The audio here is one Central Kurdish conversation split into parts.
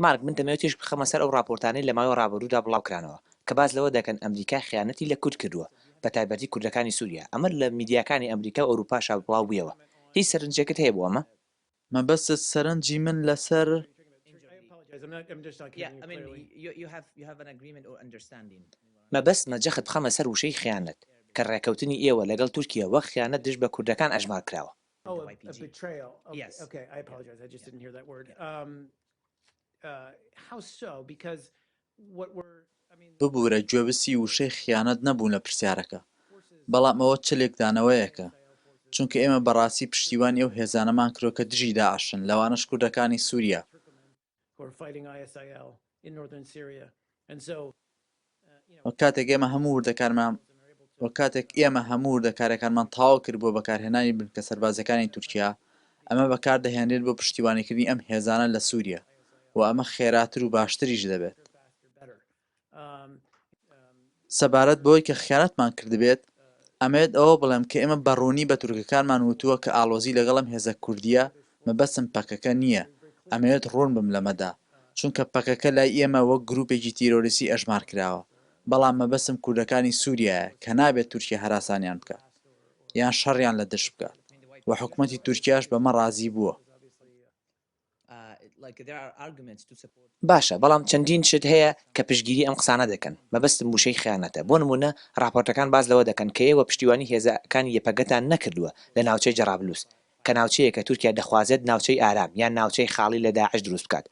مارک، من دەمەوێت تیشک بخەمە سەر ئەو ڕاپۆرتانەی لە ماوەی ڕابردوودا بڵاوکرانەوە، کە باس لەوە دەکەن ئەمریکا خیانەتی لە کورد کردووە، بەتایبەتی کوردەکانی سووریا، ئەمە لە میدیاکانی ئەمریکا و ئەوروپاشا بڵاوبوویەوە. هیچ سەرنجێکت هەیە بۆ ئەمە؟ مەبەستت سەرنجی من لەسەر. مەبەستمە جەخت بخەمە سەر وشەی خیانەت، کە ڕێکەوتنی ئێوە لەگەڵ تورکیا وەک خیانەت دژ بە کوردەکان ئەژمار کراوە. ببورە گوێبیستی وشەی خیانەت نەبووم لە پرسیارەکە، بەڵام ئەوە چ لێکدانەوەیەکە؟ چونکە ئێمە بەڕاستی پشتیوانی ئەو هێزانەمان کردووە کە دژی داعشن، لەوانەش کوردەکانی سوریا. وە کاتێک ئێمە هەموو وردەکارمان وە کاتێک ئێمە هەموو وردەکاریەکانمان تەواو کرد بۆ بەکارهێنانی بنکە سەربازیەکانی تورکیا، ئەمە بەکاردەهێنرێت بۆ پشتیوانیکردنی ئەم هێزانە لە سوریا و ئەمە خێراتر و باشتریش دەبێت. سەبارەت بەوەی کە خیانەتمان کردبێت، ئەمەوێت ئەوە بڵێم کە ئێمە بە ڕوونی بە تورکەکانمان وتووە کە ئاڵۆزی لەگەڵ ئەم هێزە کوردییە، مەبەستم پەکەکە نییە، ئەمەوێت ڕوون بم لەمەدا، چونکە پەکەکە لای ئێمە وەک گروپێکی تیرۆریستی ئەژمار کراوە، بەڵام مەبەستم کوردەکانی سوریایە کە نابێت تورکیا هەراسانیان بکات یان شەڕیان لە دژ بکات و حکومەتی تورکیاش بەمە ڕازی بووە. باشە، بەڵام چەندین شت هەیە کە پشتگیری ئەم قسانە دەکەن، مەبەستم وشەی خیانەتە، بۆ نموونە ڕاپۆرتەکان باس لەوە دەکەن کە ئێوە پشتیوانی هێزەکانی یەپەگەتان نەکردووە لە ناوچەی جەرابلوس، کە ناوچەیەکە تورکیا دەخوازێت ناوچەی ئارام یان ناوچەی خاڵی لە داعش دروست بکات.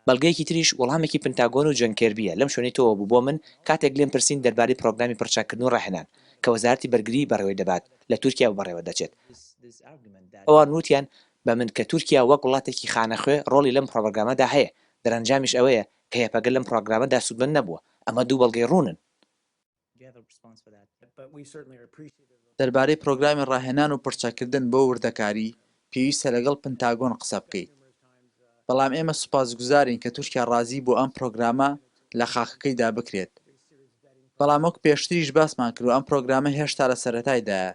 بەڵگەیەکی تریش وەڵامێکی پنتاگۆن و جۆن کێربییە لەم شوێنەی تۆوە بوو بۆ من کاتێک لێم پرسین دەربارەی پرۆگرامی پڕچەککردن و ڕاهێنان کە وەزارەتی بەرگری بەڕێوەی دەبات لە تورکیا و بەڕێوە دەچێت. ئەوان وتیان بە من کە تورکیا وەک وڵاتێکی خانەخوێ ڕۆڵی لەم پڕۆگرامەدا هەیە، دەرەنجامیش ئەوەیە کە یەپەگە لەم پڕۆگرامەدا سوودمەند نەبووە. ئەمە دوو بەڵگەی ڕوونن. دەربارەی پرۆگرامی ڕاهێنان و پڕچەککردن بۆ وردەکاری، پێویستە لەگەڵ پنتاگۆن قسە بکەیت. بەڵام ئێمە سوپاسگوزارین کە تورکیا ڕازی بووە ئەم پرۆگرامە لە خاکەکەیدا بکرێت. بەڵام وەک پێشتریش باسمان کردووە ئەم پرۆگرامە هێشتا لە سەرەتایدایە.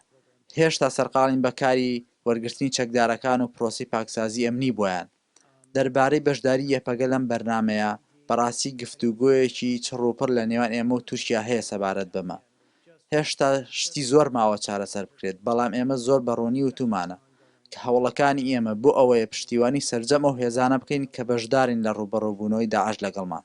هێشتا سەرقاڵین بە کاری وەرگرتنی چەکدارەکان و پرۆسەی پاکسازی ئەمنی بۆیان. دەربارەی بەشداری یەپەگە لەم بەرنامەیە، بەڕاستی گفتوگۆیەکی چڕ و پڕ لە نێوان ئێمە و تورکیا هەیە سەبارەت بەمە. هێشتا شتی زۆر ماوە چارەسەر بکرێت، بەڵام ئێمە زۆر بە ڕوونی وتوومانە کە هەوڵەکانی ئێمە بۆ ئەوەیە پشتیوانی سەرجەم ئەو هێزانە بکەین کە بەشدارین لە ڕووبەڕووبوونەوەی داعش لەگەڵمان.